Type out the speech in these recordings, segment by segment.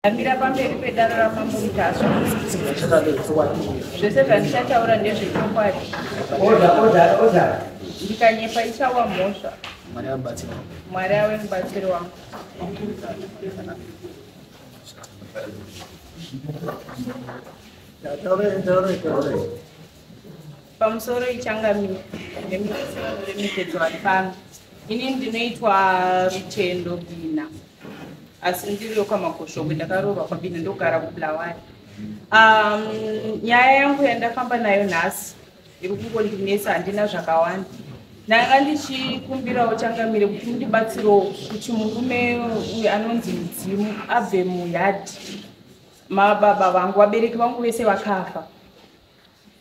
Ndamira pamberi pedare raMambo Mutasa. Zvese zvandichataura ndezvechokwadi. Ndikanyepa ichawa mhosva. Mwari ave mubatsiri wangu. Pamusoro ichangamire nemivese vanoremekedzwa vari pano. Ini ndinoitwa Rutendo Bina. Asi ndiri wekwaMakoshongwe, ndakaroorwa kwaBina, ndogara kuBulawayo. Nyaya yangu yandafamba nayo nhasi iri kungondinetsa, handina zvakawanda. Ndanga ndichikumbirawo changamire kuti mundibatsirewo kuti murume uyu anonzi Mudzimu abve muyadhi mababa vangu. Vabereki vangu vese vakafa,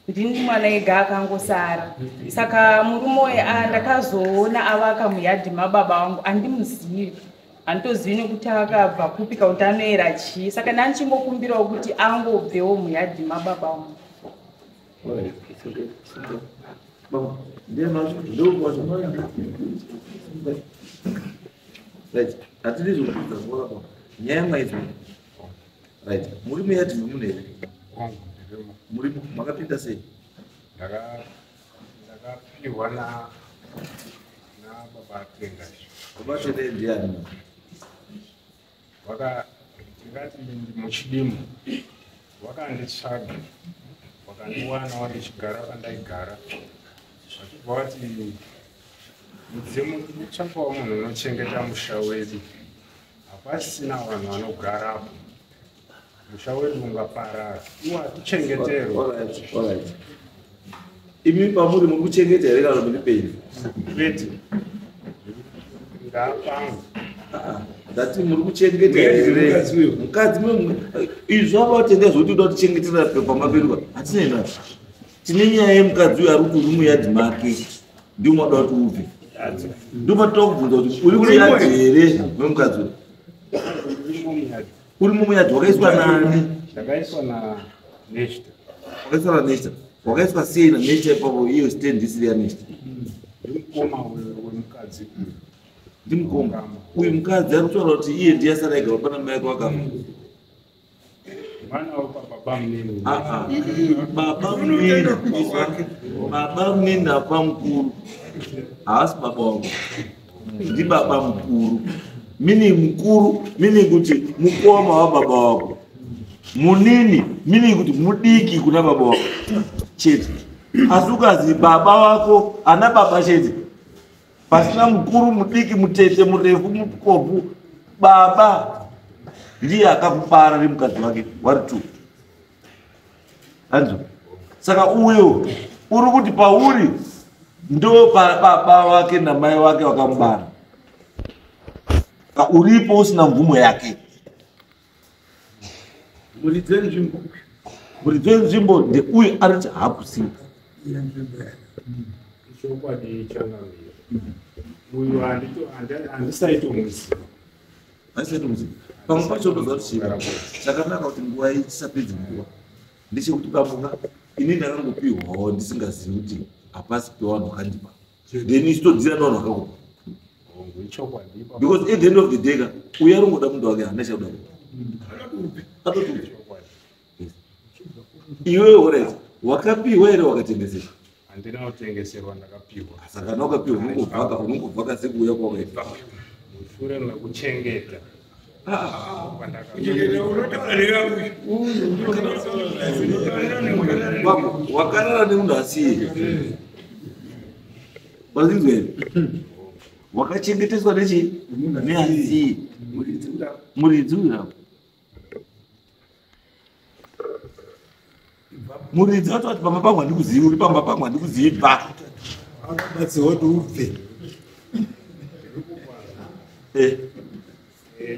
ndini mwana ega akangosara. Saka murume uyu ndakazoona avaka muyadhi mababa vangu, handimuzivi, handitozivi nekuti akabva kupi kana kuti anoera chii. Saka ndandichingokumbirawo kuti angobvewo muyadhi mababa vangu. Right, hatidi zvokupedza nguva baba. Nyaya maizwa. Right, muri muyadhi memunhu here? Muri makapinda sei? Ndakapiwa nababa Tenda. Baba Tenda ndiani? Ndingati muchidimu wakanditsvaga, wakandiwana wandichigara pandaigara, vachibva vati, "Mudzimu, tikutsvakawo munhu unochengeta musha wedu. Hapasina vanhu vanogarapo, musha wedu ungaparara, iwo hatichengeterwe." Alright. Imi pamuri muri kuchengeta here kana muri penyu? Kwete, ndapangu. Ndati muri kuchengeta here? Mukadzi izvo avatenda zvokuti uda kutichengetera pamba pedu, hatinei nazvo. Tine nyaya yemukadzi uyu ari kuti uri muyadhi make, ndio mada kuti ubve. Ndio matoda kubvunza kuti uri muyadhi here memukadzi uyu? Uri mumuyadhi wakaiswa nani? Ndakaiswa naNeshta. Wakaiswa naNeshta. Wakaiswa sei naNeshta ipapo, iyo stand isiri yaNeshta? Ndimukoma wemukadzi uyu. Ndimukoma uyu. Mukadzi ari kutaura kuti iye ndiye asara ega pana mai ake wakafa. Mwana wepababa munini. Ah, ah. Baba munini, baba munini apa mukuru haasi baba wako, ndibaba mukuru. Meaning mukuru meaning kuti mukoma wababa wako. Munini meaning kuti mudiki kuna baba wako chete. Asi ukazi baba wako, ana baba chete, pasina mukuru, mudiki, mutete, murefu, mukobvu, baba ndiye akakubara nemukadzi wake wari two anzo. Saka uyo uri kuti pauri ndo baba wake namai wake wakamubara, uripo usina mvumo yake. Muridzi wenzvimbo. Muridzi wenzvimbo ndeuyu ari kuti haakuzivi. Chokwadi changamire, uyu handisaitomuziva. Aisatomuzivi. Pamwe pacho unoziva kuti chii chakanaka kuti nguva iyi tisapedze nguva ndechekuti pamuka ini ndakangopihwawo ndisingazivi kuti hapasi pevanhu vakandipa, then ichitodzira nevanhu vakakupa. Hongu, ichokwadi. Because at the end of the day ka, uyo aringoda munhu wake, haana chakuda. Atoti Chokwadi. Iwewe, alright, wakapiwa here, wakatengeserwa? Handina kutengeserwa, ndakapiwa. Saka kana wakapiwa, unongobvaka sekuuya kwawakaita. Mushure mekuchengeta. Unotaura uyu. Wakarara nemunhu asiye wazinzwa here? Wakachengeteswa nechi neasiye muridzi uyu rapo. Muridzi watoti pamba pangu handikuzivi, uri pamba pangu handikuzivi, bva. Akabatsirwa kuti ubve.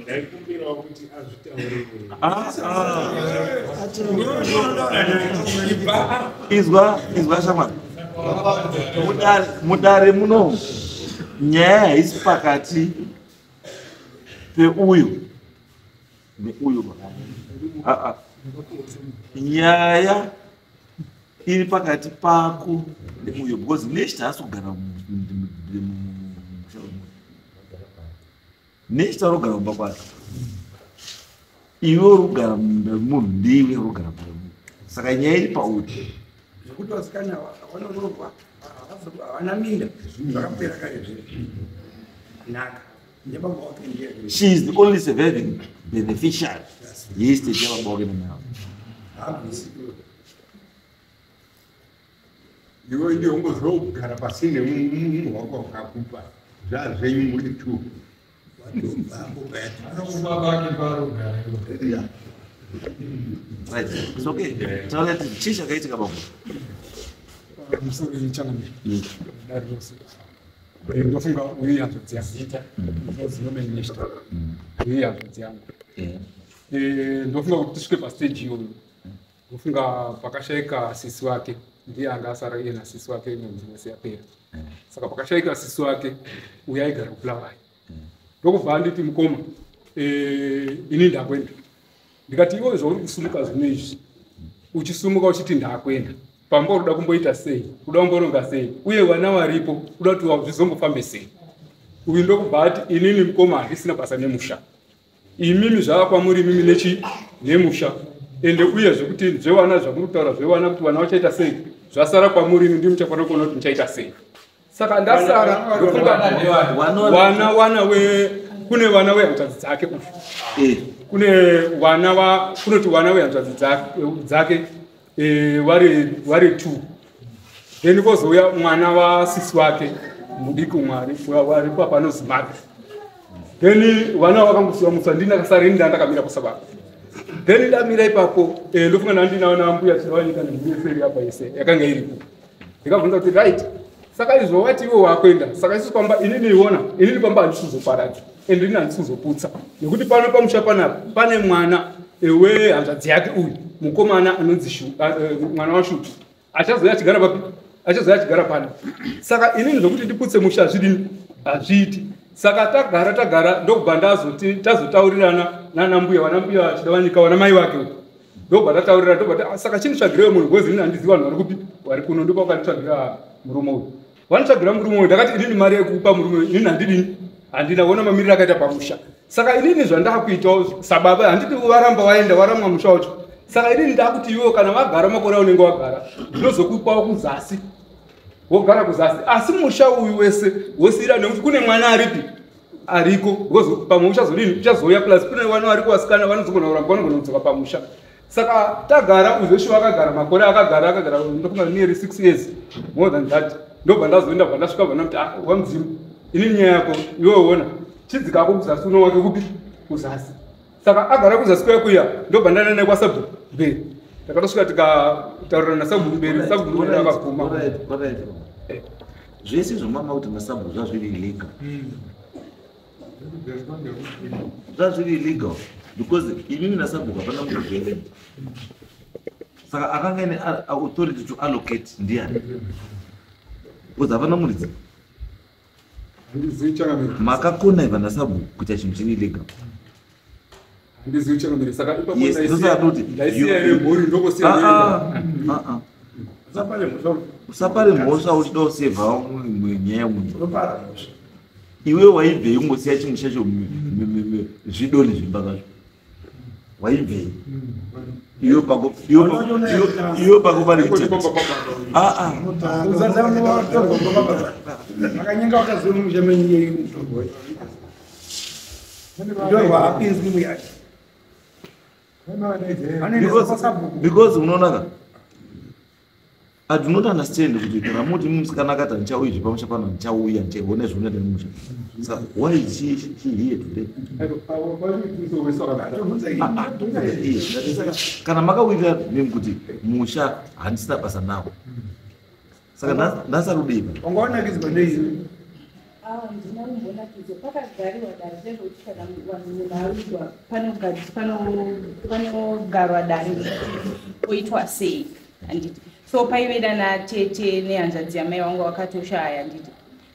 Ndaikumbirawo kuti azvitaurire. Ah, ah. Izwa, izwa shamwari. Mudare muno nyaya haisi pakati peuyu neuyu. Ah, ah. Nyaya iri pakati pako neuyo, because Neshta haasi kugara musha wemunhu. Neshta arikugara kumba kwake. Iwe uri kugara mumunda wemunhu, ndiwe uri kugara mumunda wemunhu, saka nyaya iri pauri. Zvekuti vasikana vanoroorwa havana minda, zvakapera kare zvinhu. Nhaka yababa wake ndiye. She is the only surviving beneficiary yeestate yababa wake namai wake. Haabvisi. Iwe ndiye ungoziva kugara pasi nemunhu wako wakakupa zvazvenyu muri two. Right, it's okay. Taura kuti chii chakaitika baba. Musoro changamire, dare rose. Ndofunga uyu hanzvadzi yangu, ndinozinomenishta uyu hanzvadzi yangu. Ndofunga kuti tisvike pastage iyoyo, ndofunga pakashaika sisi wake, ndiye anga asara iye nasisi wake, imwe yese yapera. Saka pakashaika sisi wake uyo aigara kuBulawayo, ndokubva anditi, "Mukoma, ini ndakwenda." Ndikati, "Iwe zvauri kusumuka zvino izvi, uchisumuka uchiti ndakwenda pamba, unoda kumboita sei? Uda kumboronga sei? Uye vana varipo, uda kuti zvizombofambe sei?" Uyu ndokubva ati, "Inini mukoma handisina basa nemusha. Imimi zvava kwamuri imimi nechi nemusha. Ende uye zvekuti zvevana zvamuri kutaura, zvevana kuti vana vachaita sei, zvasara kwamuri imi, ndimi muchafanira kuona kuti muchaita sei." Saka ndasara ndofunga wana we kune vana wehanzvadzi dzake uyu. Kune vana va kunoti vana wehanzvadzi dzake vari two, then kwozouya mwana wasisi wake mudiki umwe aripo apa anozi Maka. Then vana vakangosiwa musa, ndini ndakasara, ini ndandakamira kusababa. Then ndamira ipapo, ndofunga ndandinaona mbuya Chidawanyika nemhuri yese iri apa yese yakanga iripo. Ndikabvunza kuti, "Right, saka izvo wati iwe wakuenda, saka isusu pamba, inini iona, inini pamba handisi kuzoparadza ende inini handisi kuzoputsa, nekuti pano pamusha panapa pane mwana wehanzvadzi yake uyu mukomana anonzi mwana waShutu, achazouya achigara papi? Achazouya achigara pano. Saka inini zvokuti ndiputse musha hazvidini, hazviiti." Saka tagara tagara, ndokubva ndazoti tazotaurirana nana mbuya, vana mbuya Chidawanyika, vana mai vake uyu. Ndobva tataurirana, ndobva "Saka chinditsvagireyo munhu, because inini handizivi vanhu vari kupi, vari kuno." Ndopa vakanditsvagira murume uyu. Vanditsvagira murume uyu, ndakati, "Inini mari yekupa murume uyu inini handidini, handina. Ona mamiriro akaita pamusha. Saka inini zvandakuitawo sababa, handiti varamba vaenda, varamwa musha wacho. Saka inini ndakuti iwewo kana vagara makore aunenge wagara, ndinozokupawo kuzasi, wogara kuzasi, asi musha uyu wese wosiyira, nekuti kune mwana aripi ariko, because pamwe uchazodini, uchazouya. Plus kune vana variko vasikana, vanozogona kuramba, vanogona kudzoka pamusha." Saka tagara, uzveshe vakagara makore akagara, akagara ndofunga nearly 6 years, more than that. Ndobva ndazoenda, bva ndasvika, bva ndamuti, "Ah, wamudzimu, inini nyaya yako iwewe ona, chidzikako kuzasi, uno wake kupi kuzasi." Saka agara kuzasi kuya kuya, ndobva ndaenda naye kwasabhuku mberi. Takatosvika tikataurirana nasabhuku mberi, sabhuku mberi akabvuma. Alright. Zvese zvomama kuti masabhuku zvazviri illegal, zvazviri illegal, because imimi nasabhuku hapana munhu. Saka akanga ine authority to allocate ndiani? Because hapana muridzi. Handizivi changamire. Makakona nasabhuku kuita chinhu chiri illegal. Handizivi changamire, saka ipapo Yes, ndosaka kuti ndaisiya yemhuri ndokosiya. Ah, ah, ah, ah. Usapare mhosva. Usapare mhosva uchida kusevha nyaya yemunhu. Unopara mhosva. Iwe waibvei kungosiya chinhu chacho zvidoni zvimba zvacho? Waibvei iwe pako? Iwe pako pane kuita. Ah, ah. Makanyenga wakaziva mumusha menyu, mutorwa mutorwa hapinzwi muyati. Because unoonaka, I do not understand kuti kana muti musikana akati handichauyi zvepamusha pano, handichauya, ndichaona zvinoita nemusha, saka why is she here today? Ah, ah, saka kana makawirira nemi kuti musha handisina basa nawo, saka ndasarudei? Wanga wanakidzwa nei? Ah, ndina kumbonakidzwa. Pakagariwa dare ndezvekuti kana vanhu munhu avigwa, panogarwa dare kuti oitwa sei, handiti? So paive natete nehanzvadzi yamai vangu vakatoshaya, handiti?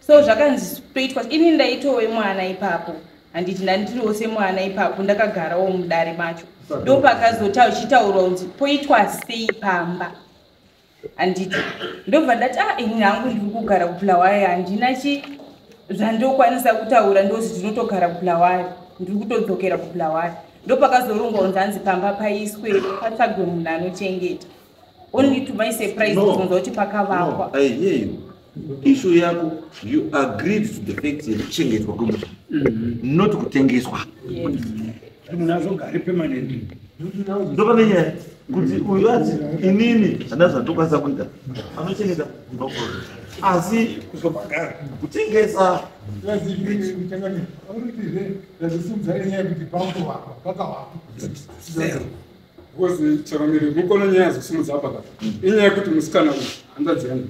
So zvakanzi toitwa, ini ndaitove mwana ipapo, handiti? Ndandiriwo semwana ipapo, ndakagarawo mudare macho. Ndopakazochitaurwa kunzi poitwa sei pamba, handiti? Ndobva ndati, "A, ini hangu ndiri kugara kuBulawayo, handina chi zvandokwanisa kutaura, ndozi ndinotogara kuBulawayo, ndiri kutodzokera kuBulawayo." Ndopakazorongwa kunzi hanzi pamba paiswe, patsvagwe munhu anochengeta. Only to my surprise, No. kuzonzwa kuti pakavakwa. No, I hear you. Issue yako, you agreed to the fact yekuchengetwa kwemunhu, not kutengeswa. Yes. Munhu azogare permanent. Ndopane nyaya kuti uyu ati inini handina zvandokwanisa kuita, anochengeta, no problem, asi kuzobhagara kutengesa. Zvazisimudza inyaya yekuti pangovakwa pakavakwa, because chakamiri mukona nyaya yazosimudza apa kapa inyaya yekuti musikana uyu, hanzvadzi yangu,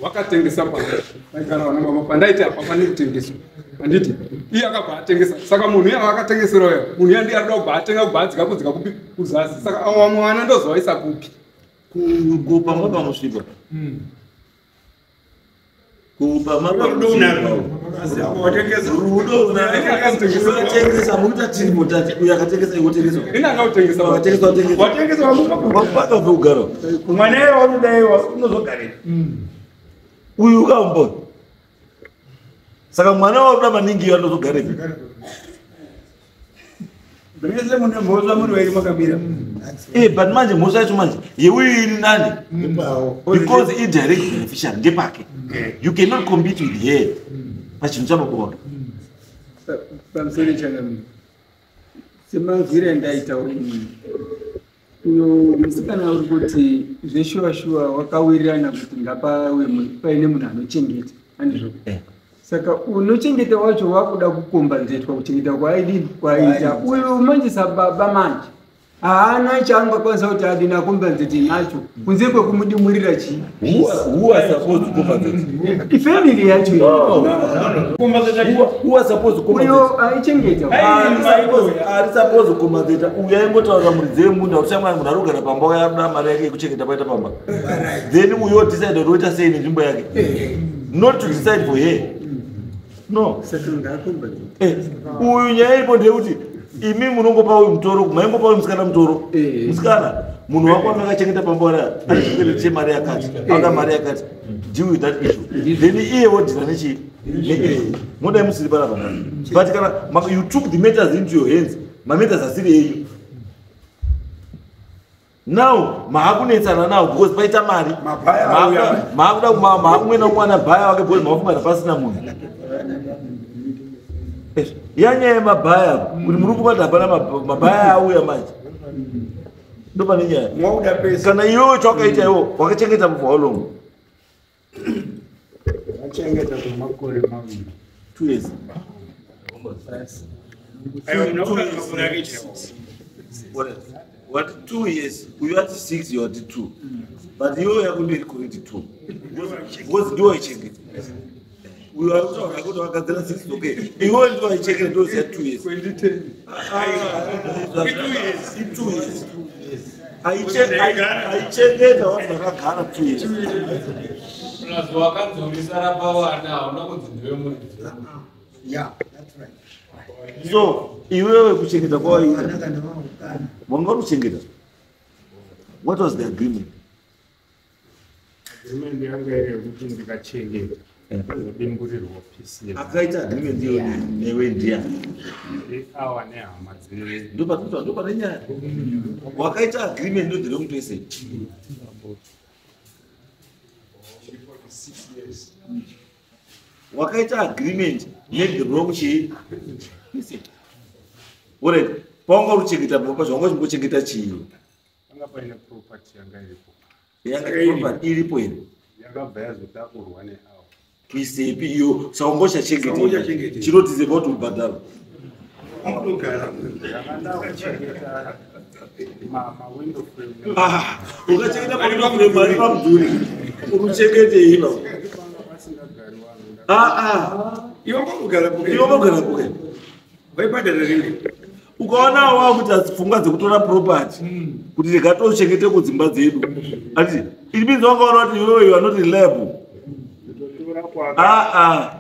wakatengesa pano paigara vana baba. Pandaiti apa pane kutengeswa, handiti? Iye akabva atengesa. Saka munhu iye akatengesera uya, munhu iye ndiye arikuda kubva atenga, kubva adzika kudzika kupi? Kuzasi. Saka vamwe vana ndozovaisa kupi? Kupamba pamusvipa, kupamba. Rudo unarwo. Asi apo watengesa. Rudo unatengesa, mukuita tiri tati uyu akatengesa, iwe tengesa. Ini akautengesa. Watengesa, watengesa. Watengesa wamupa. Wapaka pekugara. Mwana iye waunodaiwa unozogarira. Uyu ukamupa, saka mwana wakuda maningi iyo anozogarepi? Mese mune mhosva muri vairi makamira. But manje mhosva yacho manje yeuyu iri nani, because idirect beneficiary ndepake. You cannot compete with her pachinhu chababa wake. Pamusoro, changamire, semanzwire andaitawo inini, uyo musikana uri kuti zveshuwa shuwa wakawirirana kuti ngapawe paine munhu anochengeta, handizvo? Saka unochengeta wacho wakuda kukombanzetwa kuchengeta kwaaidini, kwaaita uyu manje. Sababa manje haana chaangakwanisa kuti adini, akombanzete nacho kunze kwekumudimurira chii? Who are supposed to compensate? Ifamily yacho. Who are supposed to compensate? Uyo aichengeta. Ari supposed kucompensate uyu aingotaurira muridzi wemunda kuti shamwari, munhu ari kugara pamba uya arikuda mari yake yekuchengeta paita pamba. Then uyo decide kuti oita sei nenzvimbo yake, not to decide for her, no. Saka ngaakombanzete. Uyu nyaya iripo ndeyekuti imi munongopa uyu mutoro, maingopa uyu musikana mutoro. Musikana, munhu wako anga akachengeta pamba wana ane chikwereti chemari yakati, anoda mari yakati, deal with that issue. Then iye wodhila nechii neissue, modai musiri panapa. But kana you took the matters into your hands, mamatters asiri enyu, now maakunetsana now because paita mari. Mabhaya auya. Maakuda maakumwe naumwe bhaya wake because mafungana pasina munhu. Yanyaya yemabhaya, kuti muri kubata hapana mabhaya auya manje, ndo pane nyaya. Mwauda pesa. Kana iwewe chawakaita, iwo wakachengeta for how long? Vachengeta kwemakore 2. 2 years. Aiwa, unoona makore ake chaiwo. What, 2 years? Uyu ati 6, you ati 2, but iwewe yako iri correct 2 because ndiwo waichengeta. Uyu ari kutaura kuti wakagadzira 6, okay, iwewe ndiwo waichengeta, ndoziya 2 years. 2010. I2 years. Aichengeta vanhu vakagara 2 years. Plus wakanzorisana pavana, hauna kunzi ndiwe muridzi. Yeah, that's right. So iwewe kuchengeta kwawaita, wanga uri kuchengeta, what was the agreement? Agreement yanga iri yekuti ndikachengeta ndozodimburirwa piece. Akaita agreement iyo newe ndiani? Awa nehama dze Ndopane nyaya. Wakaita agreement no the wrong person. 6 years. Wakaita agreement ne the wrong chii person. Alright, pawanga uri kuchengeta pamba, zvawanga uchimbochengeta chii? Panga paine property yanga iripo. Yanga property iripo here? Yakabva yazotakurwa neawa. Kuisepi iyo? Saunga Saunga uchachengeta uchachengeta. chinotizepa kuti ubhadharo. Unogara. Ndanga ndakuchengeta mawindow frame. Ah, ukachengeta mawindow frame ari pamudhuri, uruchengete ino? Panga pasingagari vanhu. Ah, Iwe wakugara ah, iwe unogara kuke? Vaibhadhara rini? Ukaona wakuita pfungwa dzekutora property kuti ndikatochengete kudzimba dzedu, ati it means wangaona kuti iwewe you are not reliable. Kutotora kwaka Aa,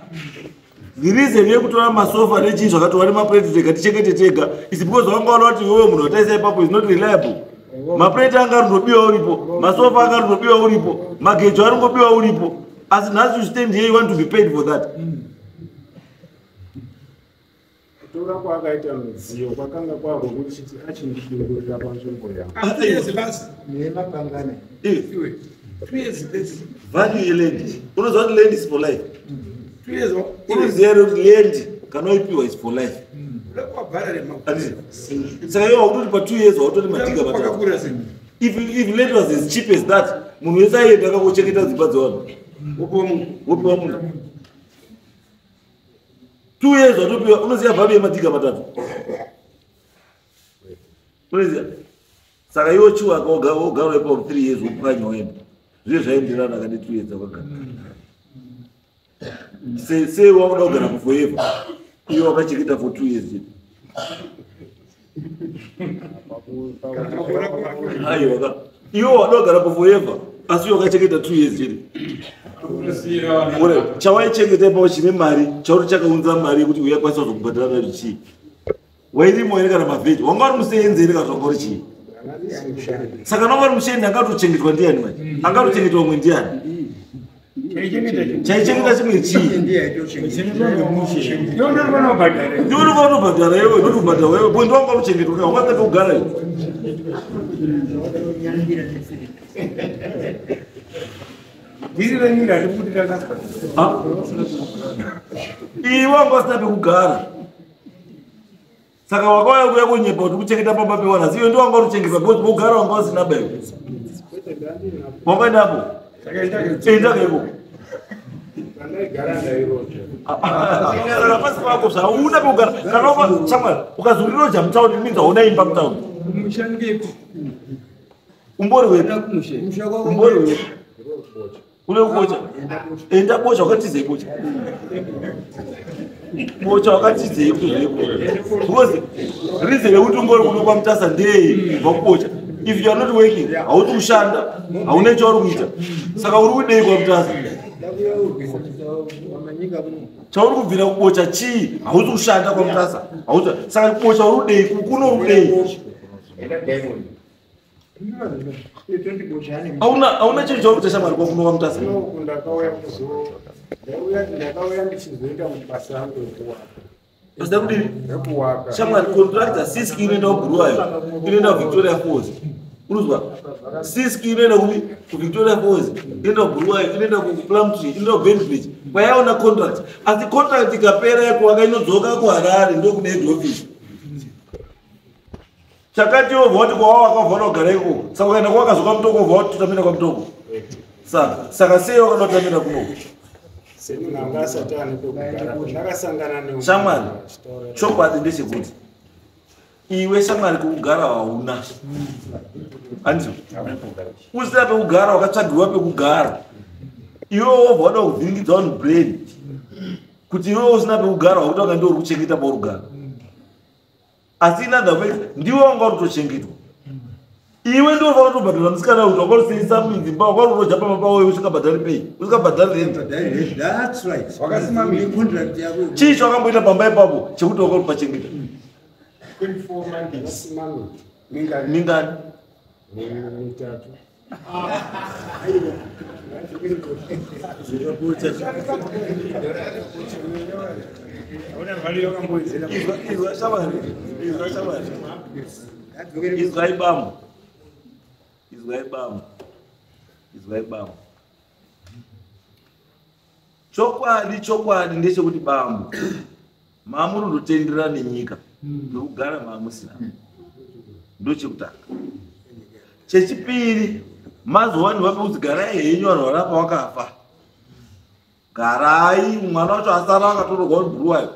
the reason yekutora masofa nechii zvakatorwa nemapureti tega tichengete tega is because wangaona kuti iwewe munhu wataisa ipapo is not reliable. Mapureti anga arindobiwa uripo, masofa anga arindobiwa uripo, magejo aringobiwa uripo, asi nhasi you stand here, you want to be paid for that. Kutora kwaakaita midziyo kwakanga kwakwekuti achindidungurira panzvimbo yangu. Nemapangana. Value yeland, unoziva kuti land is for life. Unoziva here kuti land kana waipiwa is for life? Handiti? Saka iwe wakutori pa 2 years wakutori madhiga matatu. If land was as cheap as that, munhu wese aienda akangochengeta dzimba dzevanhu, wopiwa munhu 2 years watopiwa. Unoziva value yemadhiga matatu? Unoziva? Saka iwe chiwaka wogara ipapo 3 years, wopwanya woenda. Zviye zvaenderana kane 2 years wakagara. Sei wakuda kugara for forever, iwe wakachengeta for 2 years chete? Aiwa, iwe wada kugara for forever, asi iwe wakachengeta 2 years chete. Ore chawaichengeta ipapo chine mari, chauri chakaunza mari yekuti uyakwanisa kuzokubhadhara nacho chii? Wairimo here kana mavheji? Wanga uri museyenzi here kana zvanga uri chii? Saka nanga uri mushendi, angatochengetwa ndiani manje? Angatochengetwa umwe ndiani? Chaichengeta chimwe chii? Ndiwe unobhadhara iwe, ndoti kubhadhara wewe bo ndiwanga urichengetwa, wanga pekugara iwe. Iwe wanga usina pekugara, saka wakauya kuya kunyepa kuti kuchengeta pamba pewana, asi iwe ndiwanga urichengetwa because pekugara wanga usina ba. Iwe wakaendapo, endaka ikoko. Pasi pako zvauna pekugara. Kana shamwari, ukazuriroja mutauni means hauna imba mutauni. Umbori wepi? Umbori wepi? Une kubocha? Enda bocha. Wakatizei bocha? Bocha wakatizei kuzveko? Because reason yekuti umbori kuno kwaMutasa ndei kubva kubocha. If you are not working, hauti kushanda, hauna chauri kuita, saka uri kudei kwaMutasa? Chauri kubvira kubocha chii? Hausi kushanda kwaMutasa, hausi. Saka kubocha uri kudei? Kuno uri kudei? Hauna chinhu chauri kuita, shamwari, kwakuno kwaMutasa. Ndakauya ndichizoenda mubasa rangu rekuwaka. Pasina kudini? Rekuwaka. Shamwari, contractor Siski inoenda kuBhuruwayo, inoenda kuVictoria Falls, unozwa? Siski inoenda kupi? KuVictoria Falls, inoenda kuBhuruwayo, inoenda kuPlumtree, inoenda kuBenbridge kwayaona contract. Asi contract ikapera yekuwaka, inodzoka kuHarare, ndokune head office. Chakati wobva wati kwawawaka wabva kugara ikoko. Saka ukaenda kwawakazoka Mutoko, wobva wati totamira kwaMutoko. Saka sei wakada kutamira kunoko? Semunhu anga asati ane pekugara, ndakasangana neumwe Shamwari, achitaura. chokwadi ndechekuti iwe, shamwari, kukugara hauna, handizvo? Usina pekugara, wakatsvagirwa pekugara. Iwe wobva wada kuvhiringidza vanhu brain kuti iwe usina pekugara, wakuti wanga ndiwe uri kuchengeta pauri kugara. Asi in other ways ndiwe wanga uri kutochengetwa. Iwe ndiwe ufanira kutobhadhara musikana kuti wanga uriseyisa mudzimba, wanga uri kutoja pamba pawewe usingabhadhari pei, usingabhadhari rent. That's right. Wakasima miti. Contract yako. Chii chawakamboita pamba ipapo chekuti wanga uri pachengeta? 24 months. Ndakasima miti. Mingani? Mingani? Mitatu. Izwa shamwari, izwa shamwari, izwai bambo, izwai bambo, izwai bambo. Chokwadi ndechekuti bambo, mamuri ndotenderera nenyika ndokugara maamusina, ndochekutanga. Chechipiri, mazuva pekuti garai henyu, vanhu varapa wakafa, garai. Mwana wacho asara akatororwa kubhuruwayo,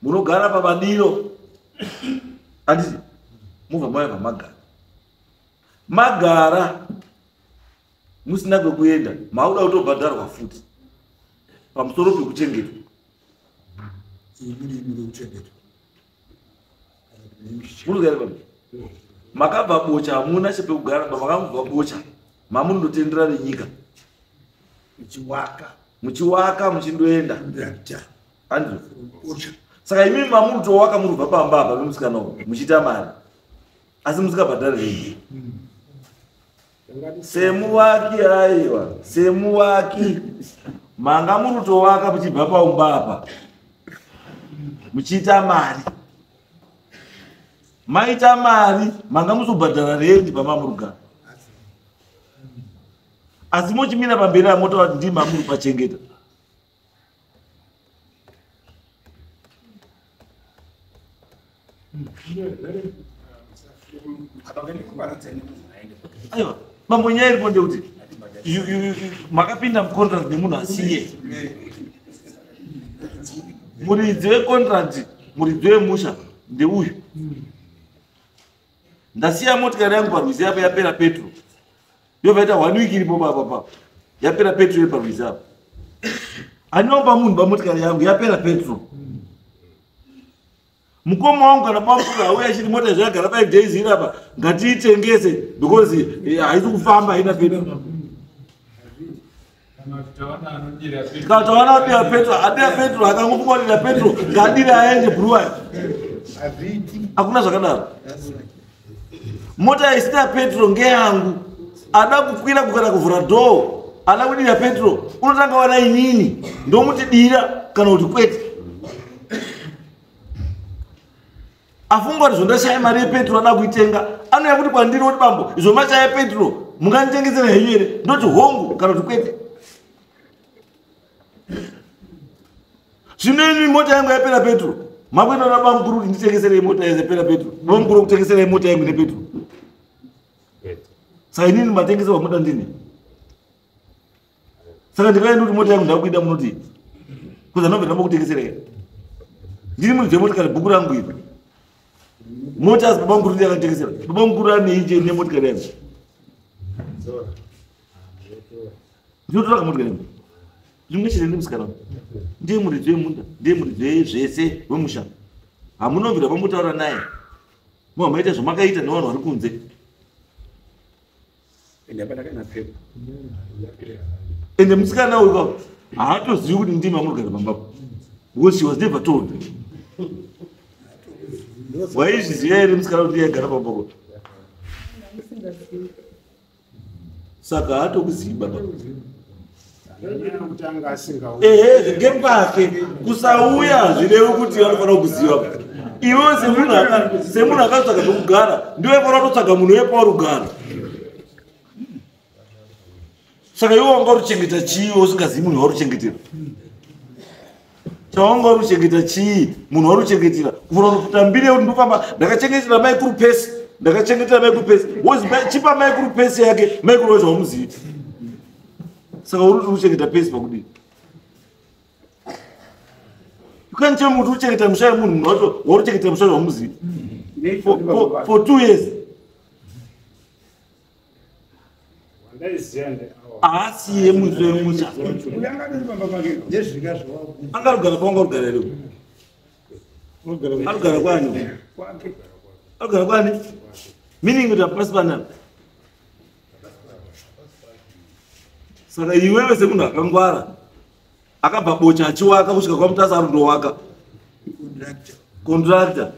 munogara pamadiro, handiti? Mubva mauya pamagara, magara musina kwekuenda, mauda kutobhadharwa futi pamusoro pekuchengetwa. Muri kuchengetwa. Munogara pano, makabva bocha, hamuna chepekugara. Pamakangobva bocha, mamunondotendera nenyika. Muchiwaka. Muchiwaka, muchindoenda. Contractor. Handizvo? Bocha. Saka imimi mamurutowaka, muri kubva pamba apa pemusikana uyu, muchiita mari, asi musikabhadhari rendi semuvaki. Aiwa, semuvaki manga murutowaka muchibva paumba apa. Muchiita mari. Maita mari, manga musobhadhara rendi pamamurugara. Asi mochimira pamberi amotaura kuti ndimi mamuri pachengeta. Aiwa, mambo nyaya iripo ndekuti makapinda mucontract nemunhu asiye. Muridzi wecontract, muridzi wemusha ndeuyu. Ndasiya motikari yangu parwizi apo yapera petro. Yobva yaita 1 week iripo papa. Yapera petro iri parwizi apo. Handinopa munhu pamotikari yangu yapera petro. Mukoma wangu kana pamukuru auya achiti mota izvo yagara 5 days iri apa ngatiitengese because haisi kufamba haina petro. Kana tawana adira petro, adira petro akangofunga kuti petro ngadire aende brewery. Hakuna zvakadaro. Mota isina petro ngeyangu. Ada kukwira kukana kuvhura door, ada kudira petro, unotanga wana inini ndomuti dira kana kuti kwete. Afunga kuti zvondashaya mari yepetro ada kuitenga, anouya kuti kwandiri oti bambo izvo mashaya petro munganditengesera henyu here? Ndoti hongu kana kuti kwete. Zvino ini mota yangu yapera petro, makuenda kuna bamukuru kuti nditengeserei mota yapera petro, bamukuru kutengeserei mota yangu nepetro. Saka inini matengeserwa mota ndini. Saka ndikaenda kuti mota yangu ndakuida munoti kuza nobva ndambokutengeserei. Ndini muridzi wemotikari, bhuku rangu iri. Mota asi baba mukuru ndiye akanditengesera. Baba mukuru ane inje nemotikari yangu. Ndinotora kamotikari yangu. Zvimwe chete nemusikana. Ndiye muridzi wemunda, ndiye muridzi wezvese wemusha. Hamunobvira pambotaura naye. Muva maita zvamakaita nevanhu vari kunze. Ende musikana uyu haatozivi kuti ndimi amurigara pambapo. Because she was never told. Waizviziva here musikana kuti ndiye agara pambapo? Saka haatokuzivi baba. Ehe, ngepake kusauya hazvirevi kuti vanofanira kuziva. Iwe semunhu akatsvaga zvekugara, ndiwe fanira kutotsvaga munhu wepauri kugara. Saka iwe wanga urichengeta chii usingazivi munhu waurichengetera? Chawanga urichengeta chii munhu waurichengetera? Kufanira kutambire kuti ndofamba ndakachengetera maikuru pesi, ndakachengetera maikuru pesi. Wozi chipa maikuru pesi yake, maikuru wacho haumuzivi. Saka uri kuchengeta pesi pakudii? You can't tell me kuti uchengeta musha wemunhu, munhu wacho waurichengetera musha wamuzivi for 2 years. Haasiye muridzi wemusha. Angarugara paunga rugara here? Arugara kwani? Arugara kwani? Meaning kuti hapasi panapa. Saka iwewe semunhu akangwara akabva bocha achiwaka kusvika kwaMutasa arundowaka contractor.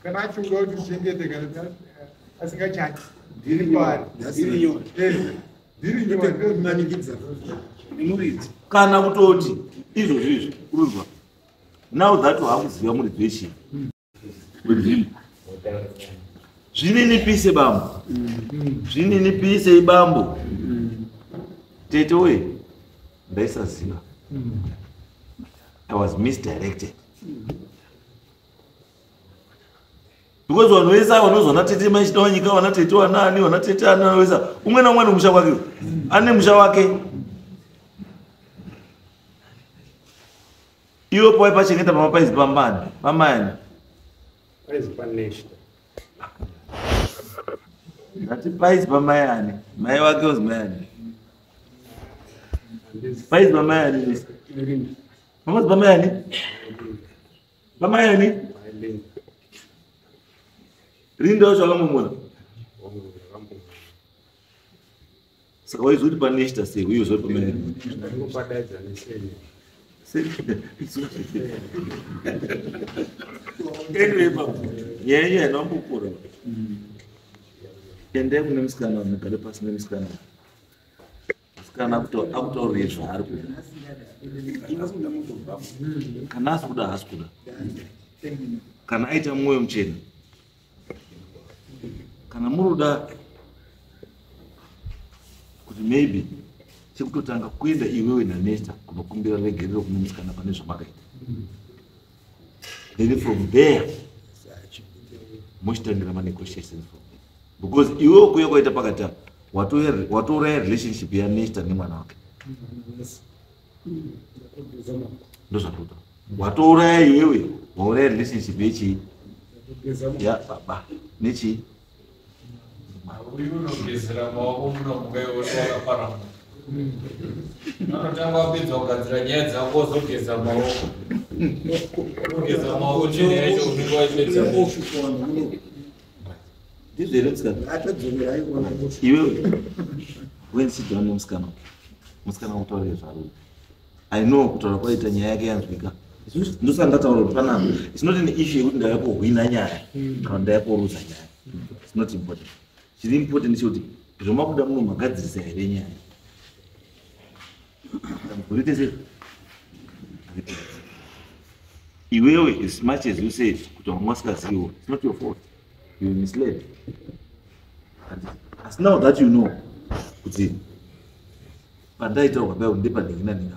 Kana achiuda kuti uchengete kana asingachati kana kutoti izvozvo izvo uruzwa now that wakuziva muridzi wechii wenzvimbo. Zvininipise bambo, zvininipise bambo. Tete we ndaisaziva, I was misdirected. Because vanhu vese ava vanozwa tete maichida wanyika, vana tete wanani, vana tete ani vese, umwe naumwe nemusha wake, ane musha wake. Iwe pawai pachengeta pama paizi pambani, pamayani. Paizi paneshta. Ndati paizi pamayani, mai wake ozi mayani. Paizi pamayani. Pamazi pamayani? Pamayani? Rinda wacho akamumona. Saka waizoti paneshta sei, uye uzoti pamayani. Ndinopadaidza neseni. Anyway, baba, nyaya iyi haina kumbokura. Endai kune musikana, mugare pasi nemusikana. Musikana akutaurire zvaari kuda. Kana asi kuda haasi kuda. Kana aita mwoyo muchena. Kana muruda kuti maybe chekutotanga kuenda iwewe naNesta kunokumbira regerero kune musikana pane zvamakaita. Then from there mochitangira manegotiations from there. Because iwewe kuuya kwaita pakati apa watouraya relationship yaNesta nemwana wake. Ndozvatoita. Watouraya iwewe, wauraya relationship yechii? Ya baba nechii? Uyu unogezera maoko munomuka iwe wakaparamuka. Anotanga wapedza kugadzira nyaya dzako wozogeza maoko. Unogeza maoko cheni yacho unenge waipedza. Ndizvo here musikana? Iwewe when sit down nemusikana. Musikana kutaura zvaari. I know kutaura kwaita nyaya yake yanzwika. Ndosaka ndataura kuti panapa it's not an issue yekuti ndauya kohwina nyaya kana ndauya koruza nyaya. It's not important. Chiri important ndechekuti zvomabuda muno magadzirisa here nyaya. Dambudziko sei? Iwewe as much as you say kuti wanga usikaziviwo, it's not your fault. You were misled. As now that you know kuti pandaitaurwa paya kuti ndepanhingi nanhingi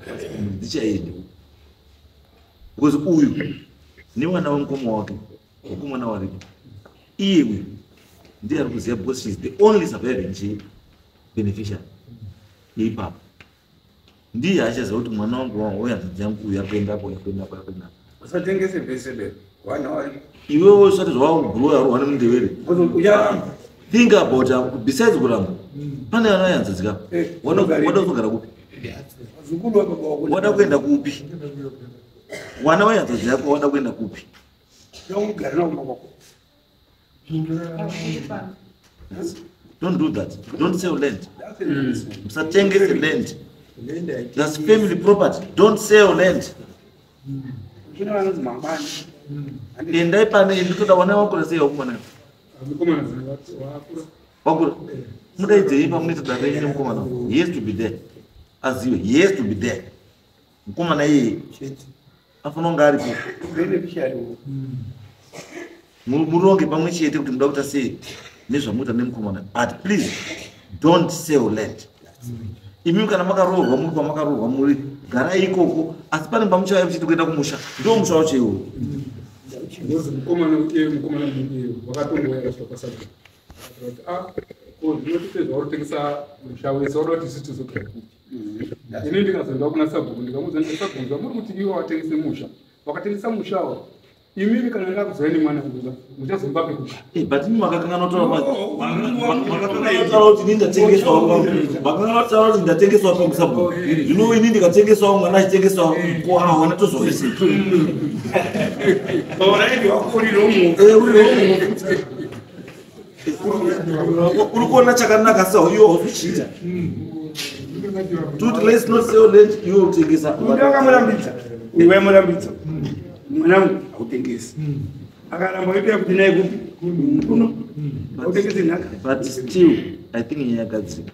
ndichaende. Because uyu nemwana wemukoma wake, mukomana waripo. Iye uyu ndiye ari kuziva because she is the only surviving beneficiary yeipapo. Ndiye achaziva kuti mwana wangu wehanzvadzi yangu uyu akuendapo, akuendapo, akuendapo. Usatengese bese wana wari. Iwewe usati zvawakugurwa yarohwa nemundevere. Think about besides kuramba. Pane vana vehanzvadzi ka. Wada kuzogara kupi? Wada kuenda kupi? Wana wehanzvadzi yako wada kuenda kupi? Don't do that. Don't sell land. Musatengese land. That's family property. Don't sell land. Endai pane nditoda wana wakura sei wakomana? Wakura. Mudaidzei pamunoita dare renyu nemukomana. He has to be there. Azive, he has to be there. Mukomana iyeye afanira kunge aripo. Muronge pamwe chete kuti muda kuita sei nezvamunoita nemukomana. But please don't sell land. Imi kana makaroorwa muri kwamakaroorwa muri garai ikoko, asi pane pamuchauya muchiti kuenda kumusha, ndo musha wacho iwowo. Ngozi mukomana mukomana mudiki wakatongoya kasvika kwasabhuku. Akati ko zvinotipedza warutengesa musha wese wada kuti isu tizogara kupi. Ini ndikazoenda kuna sabhuku ndikamuudza ndikati sabhuku zvamuri kuti iwe watengese musha, wakatengesa mushawo imimi kana ndakuzouya nemwana kuza muchazomupa pekugara. But imi makakanganwa kutaura kuti ini ndatengeswawo, makakanganwa kutaura kuti ndatengeswawo pamusabhuku. Zvino ini ndikatengeswawo mwana achitengeswawo ko awana tozoise. Uri kuona chakanaka sawo iwe hauzichiita. Tuti let's not sell land iwe utengesa. Ndakamurambidza. Iwe murambidza. Mwanangu hautengesi. Akaramba oipira kuti naye kupi? Kuno. Hautengesi nhaka. But still I think nyaya yagadzirika.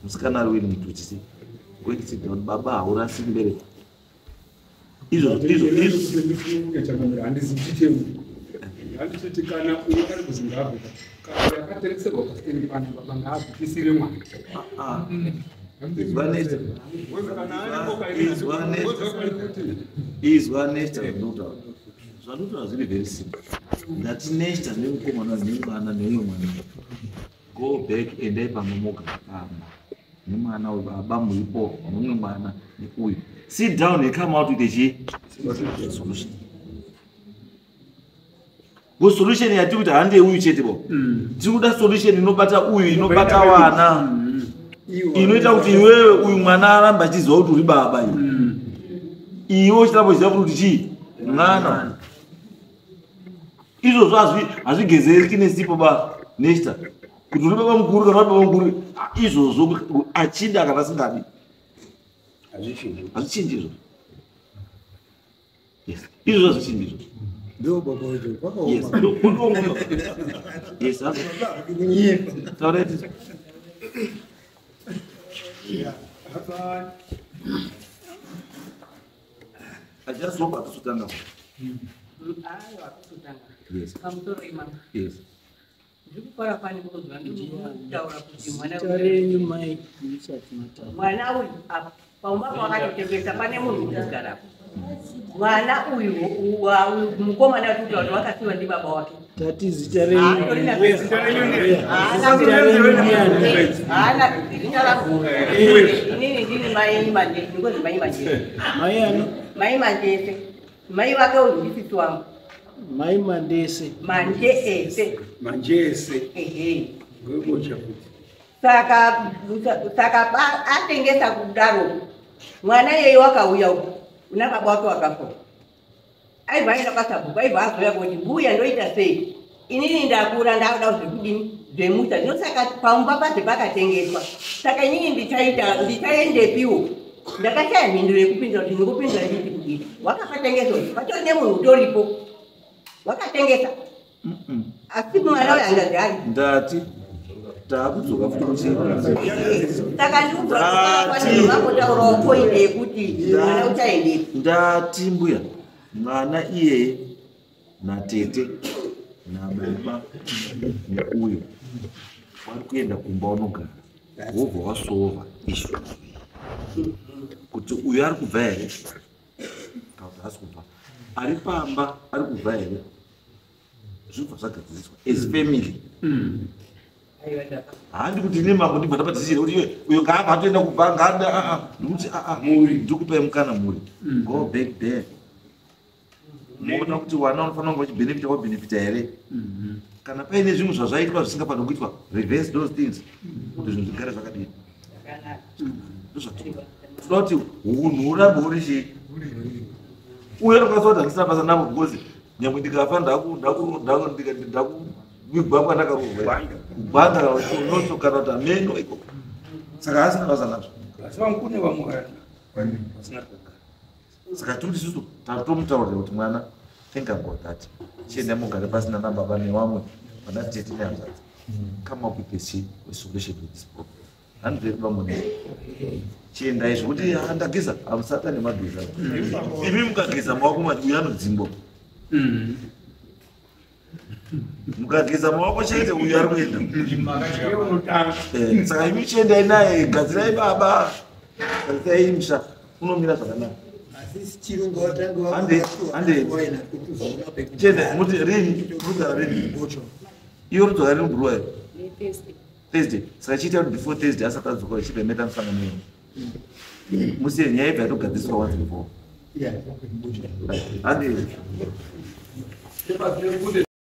Musikana ari willing to see. Going down baba haurasi mbereko. Izvo izvo izvo. Handiti kana uyo ari kuZimbabwe kana yakatengeserwa pasiteni pana baba ngaabvisire mwana. Izwa Nesta zvandinotaura. Zvandinotaura zviri very simple. Ndati Nesta nemukomana nemwana neumwe mwana. Go back endai pamwe mogara pamba. Nemwana uyu baba muripo nemumwe mwana neuyu. Sit down and come out with a solution. Go solution yati kuti hande uyu chete bo. Tiri kuda solution inobata uyu inobata wana. Inoita kuti iwewe uyu mwana aramba achiziva kuti uri baba iwe. Iwe uchiramba uchiziva kuti chii? Mwana. Izvozvo hazvigezereki nesipo ba Nesta. Kuti uri baba mukuru kana uri baba mukuru izvozvo achida kana asingadi. Hazvichinji izvozvo. Yes. Izvozvo hazvichinji izvozvo. Ndo baba wacho kwakaoma. Yes. Ndo kwakaoma. Yes. Taura. I just hope atisutanga. Aiwa, atisutanga. Yes. Pamusoro imama. Yes. Ndiri kufara fani kuzwa ndichitaura kuti mwana Zita renyu mai musati mataura. Mwana uyu apa paumba pawakatotengesa pane munhu unogarapo. Mwana uyu uyu mukomana wati kutaura kuti wakasiwa ndi baba wake. Tati zita renyu. Haatorina. Zita renyu ndiani? Haana zita rangu. Inini ndini mai Mandese, ndingozi mai Mandese. Mai ani? Mai Mandese. Mai wake uyu ndisisi wangu. Mai Mandese. Mandese. Manjese. Ehe. Ngobocha kuti. Saka atengesa kudaro mwana iyeye wakauya uku una baba wake wakafa, aibva aenda kwasabhuku, aibva azouya kuti mbuya ndoita sei, inini ndakura ndakuda zvekudini zvemusha zvino, saka paumba paze pakatengeswa, saka inini ndichaita ndichaendepiwo? Ndakashaya mhinduro yekupindura kuti ndikupindura nditi kudini. Wakapatengeswa patori nemunhu utoripo wakatengesa, asi mwana uyu hangazi ari. Ndati taakudzoka futi kuti Saka ndikubvavanambotaurawo poindi yekuti mwana uchaendepi. Ndati mbuya, mwana iyeye natete nababa neuyo wari kuenda kumba unogara, wobva wasova ishu kuti uyu ari kubva here kana kuti haasi kubva, ari pamba ari kubva here, zvinobva zvagadziriswa as family. Handi kuti ine mambo ndibva ndapadzisire kuti iwe uyo ngaabva atoenda kubva ngaada aa, ndikuti aa, ndikupai mukana mhuri, go back there, moona kuti wana unofanira kunge vachibhenefita wabhenefita here. Kana paine zvimwe zvazvaitwa zvisingafaniri kuitwa, reverse those things kuti zvinhu zvigare zvakadini. Ndozvatinoda kuti hunhu hurambe huri chii. Uye anokwanisa kuti handisina basa navo because nyangwe ndikafa ndakuvigwa kwandakarohwa kugwanda kana kuti kana kuti hameno ikoko, saka haasina basa nazvo. Asi vamukune vamwe vasina kugara. Saka tiri isusu tatomutaurira kuti mwana, think about that, chienda mugare pasina nababa nevamwe vana tete nehanzvadzi, come up with a solution to this problem. Handiri vamwe chiendai zvekuti ndageza hamusata nemageza, imi mukageza maoko mati uyu anodzingwa, mukageza maoko chete uyu ari kuenda. Saka imi chiendai naye, gadzirai baba, gadzirai musha unomira zvakanaka. Chienda muti rini rugara rini iyo rudzoka rini bhuruwa here? Thursday. Saka chiita kuti before Thursday asati adzoka chibva maita musangano iwo, musiye nyaya ibva yatogadziriswa once before. Handi.